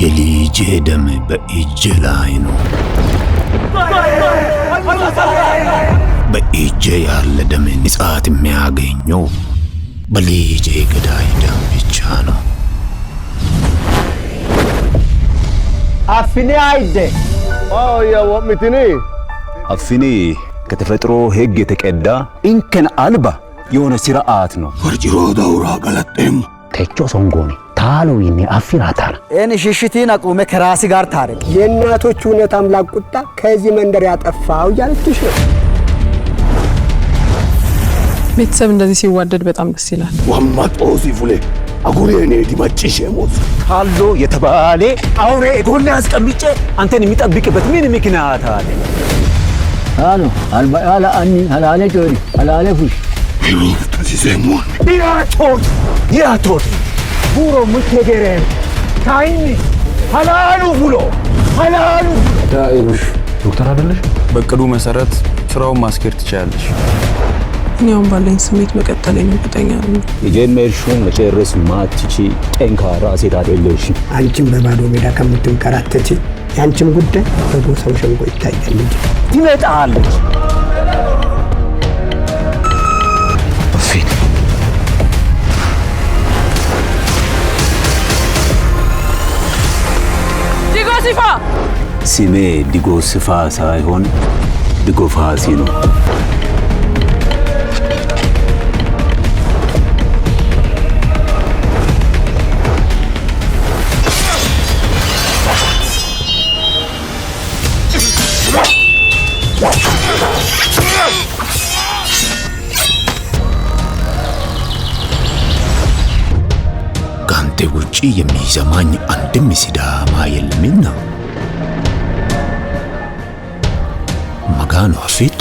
የልጄ ደም በእጄ ላይ ነው። በእጄ ያለ ደም ንጻት የሚያገኘው በልጄ ገዳይ ደም ብቻ ነው። Affini ayidde. አፊኒ ከተፈጥሮ ሕግ የተቀዳ እንከን አልባ የሆነ ስርዓት ነው። Techo songoni taaluwiinni affiraataana ይህን ሽሽቲን አቁመ ከራሲ ጋር ታረቅ። የእናቶች እውነት አምላክ ቁጣ ከዚህ መንደር ያጠፋው እያለችሽ ነው። ቤተሰብ እንደዚህ ሲዋደድ በጣም ደስ ይላል። ካሎ የተባለ አውሬ ጎን አስቀምጬ አንተን የሚጠብቅበት ምን ምክንያት አለ? አሎ አልባያላ አኒ ሀላሌ ጮሪ ሀላሌ ፉሽ ያቶት ያቶት ቡሮ ምትገረ ታይኒ ሀላሉ ብሎ ሀላሉ ዶክተር አይደለሽ? በእቅዱ መሰረት ስራውን ማስኬድ ትችያለሽ። እኔ አሁን ባለኝ ስሜት መቀጠል እርግጠኛ ነኝ። የጀመርሽውን መጨረስ ማትቺ ጠንካራ ሴት አይደለሽም። አንቺም በባዶ ሜዳ ከምትንከራተች የአንቺም ጉዳይ በጎሳው ሸንጎ ይታያል እንጂ ትመጣለች። አፊኒ ዲጎሲፋ ስሜ ዲጎስፋ ሳይሆን ዲጎፋሲ ነው። ከአንተ ውጪ የሚሰማኝ አንድም ሲዳማ የለምና መጋኑ አፊቶ።